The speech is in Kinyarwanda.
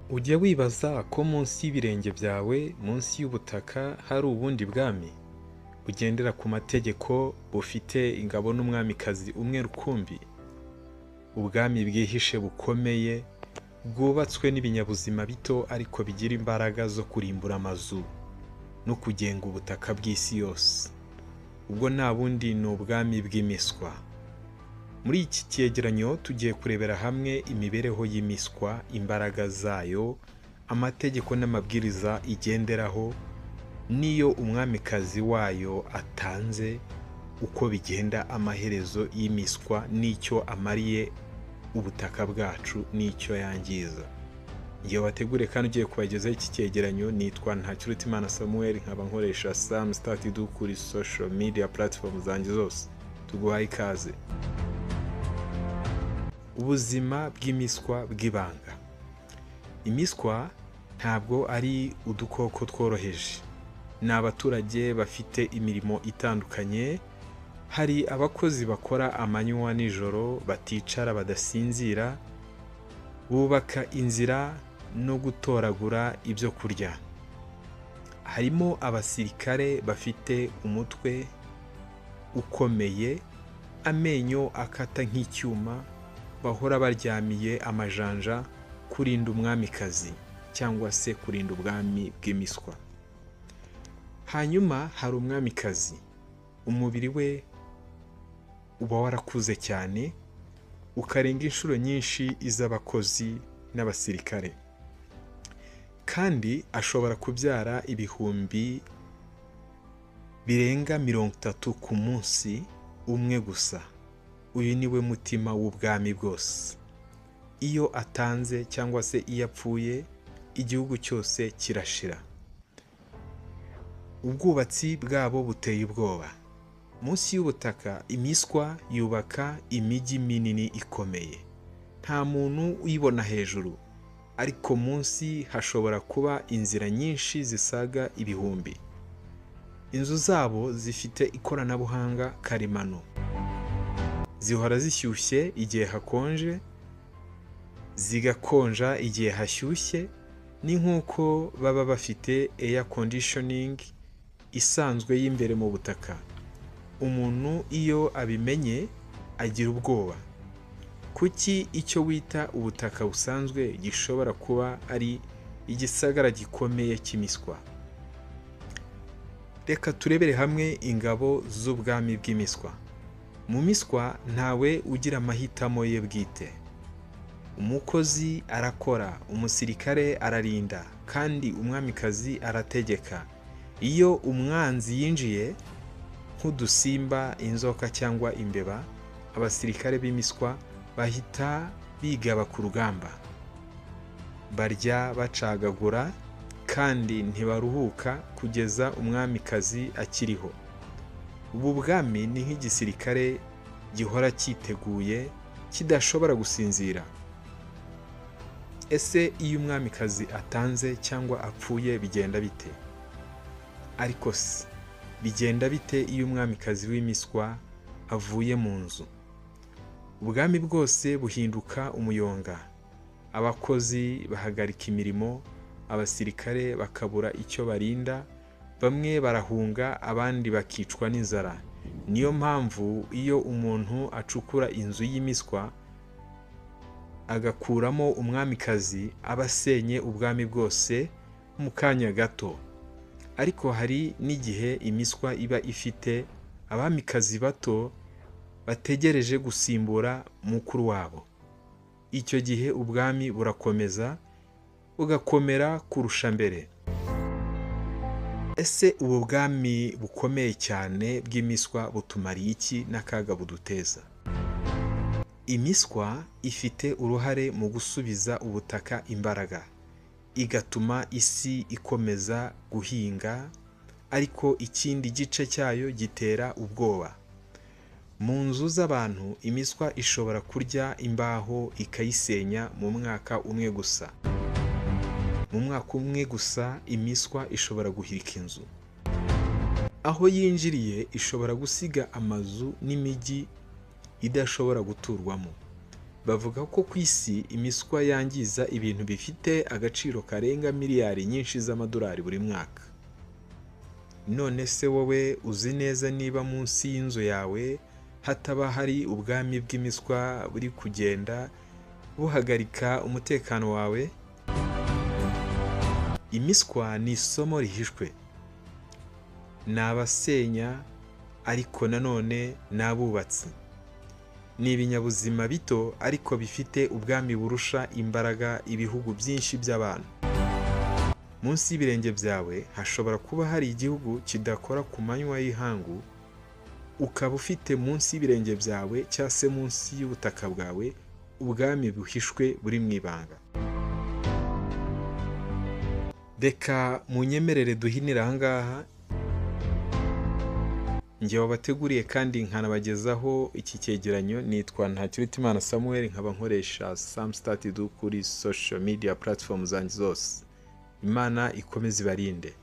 Ujya wibaza ko munsi y'ibirenge byawe, munsi y'ubutaka, hari ubundi bwami bugendera ku mategeko, bufite ingabo n'umwamikazi umwe rukumbi? Ubwami bwihishe bukomeye, bwubatswe n'ibinyabuzima bito ariko bigira imbaraga zo kurimbura amazu no kugenga ubutaka bw'isi yose. Ubwo nta bundi ni ubwami bw'imiswa. Muri iki cyegeranyo tugiye kurebera hamwe imibereho y'imiswa, imbaraga zayo, amategeko n'amabwiriza igenderaho, n'iyo umwamikazi wayo atanze, uko bigenda, amaherezo y'imiswa n'icyo amariye ubutaka bwacu n'icyo yangiza. Igihe wateguriye kandi ugiye kubagezaho iki cyegeranyo nitwa Ntakirutimana Samuel, nkaba nkoresha Sam Start kuri social media platform zanjye zose. Tuguhaye ikaze. Ubuzima bw'imiswa bw'ibanga. Imiswa ntabwo ari udukoko tworoheje. Ni abaturage bafite imirimo itandukanye, hari abakozi bakora amanywa n'ijoro, baticara, badasinzira, bubaka inzira no gutoragura ibyo kurya. Harimo abasirikare bafite umutwe ukomeye, amenyo akata nk'icyuma, bahora baryamiye amajanja kurinda umwamikazi cyangwa se kurinda ubwami bw'imiswa. Hanyuma hari umwamikazi, umubiri we uba warakuze cyane, ukarenga inshuro nyinshi iz'abakozi n'abasirikare. Kandi ashobora kubyara ibihumbi birenga 30 ku munsi umwe gusa. Uyu ni we mutima w'ubwami bwose. Iyo atanze cyangwa se iyo apfuye, igihugu cyose kirashira. Ubwubatsi bwabo buteye ubwoba. Munsi y'ubutaka imiswa yubaka imijyi minini ikomeye. Nta muntu uyibona hejuru, ariko munsi hashobora kuba inzira nyinshi zisaga ibihumbi. Inzu zabo zifite ikoranabuhanga karemano. Zihora zishyushye igihe hakonje, zigakonja igihe hashyushye, ni nk'uko baba bafite air conditioning isanzwe y'imbere mu butaka. Umuntu iyo abimenye agira ubwoba. Kuki icyo wita ubutaka busanzwe gishobora kuba ari igisagara gikomeye cy'imiswa? Reka turebere hamwe ingabo z'ubwami bw'imiswa. Mu miswa ntawe ugira amahitamo ye bwite. Umukozi arakora, umusirikare ararinda, kandi umwamikazi arategeka. Iyo umwanzi yinjiye, nk'udusimba, inzoka cyangwa imbeba, abasirikare b'imiswa bahita bigaba ku rugamba. Barya bacagagura kandi ntibaruhuka kugeza umwamikazi akiriho. Ubu bwami ni nk'igisirikare gihora cyiteguye, kidashobora gusinzira. Ese iyo umwamikazi atanze cyangwa apfuye bigenda bite? Ariko se bigenda bite iyo umwamikazi w'imiswa avuye mu nzu? Ubwami bwose buhinduka umuyonga. Abakozi bahagarika imirimo, abasirikare bakabura icyo barinda, bamwe barahunga abandi bakicwa n'inzara. Niyo mpamvu iyo umuntu acukura inzu y'imiswa agakuramo umwamikazi, aba asenye ubwami bwose mu kanya gato. Ariko hari n'igihe imiswa iba ifite abamikazi bato bategereje gusimbura mukuru wabo. Icyo gihe ubwami burakomeza bugakomera kurusha mbere. Ese ubu bwami bukomeye cyane bw'imiswa butumariye iki n'akaga buduteza? Imiswa ifite uruhare mu gusubiza ubutaka imbaraga, igatuma isi ikomeza guhinga, ariko ikindi gice cyayo gitera ubwoba. Mu nzu z'abantu imiswa ishobora kurya imbaho ikayisenya mu mwaka umwe gusa. Mu mwaka umwe gusa imiswa ishobora guhirika inzu. Aho yinjiriye ishobora gusiga amazu n'imijyi idashobora guturwamo. Bavuga ko ku isi imiswa yangiza ibintu bifite agaciro karenga miliyari nyinshi z'amadolari buri mwaka. None se wowe uzi neza niba munsi y'inzu yawe hataba hari ubwami bw'imiswa buri kugenda buhagarika umutekano wawe? Imiswa ni isomo rihishwe. Ni abasenya ariko nanone ni abubatsi. Ni ibinyabuzima bito ariko bifite ubwami burusha imbaraga ibihugu byinshi by'abantu. Munsi y'ibirenge byawe hashobora kuba hari igihugu kidakora ku manywa y'ihangu, ukaba ufite munsi y'ibirenge byawe cyangwa se munsi y'ubutaka bwawe ubwami buhishwe buri mu ibanga. Reka munyemerere duhinire aha ngaha. Njye wabateguriye kandi nkanabagezaho iki cyegeranyo nitwa Ntakirutimana Samuel, nkaba nkoresha Samstatidu kuri social media platform zanjye zose. Imana ikomeze ibarinde.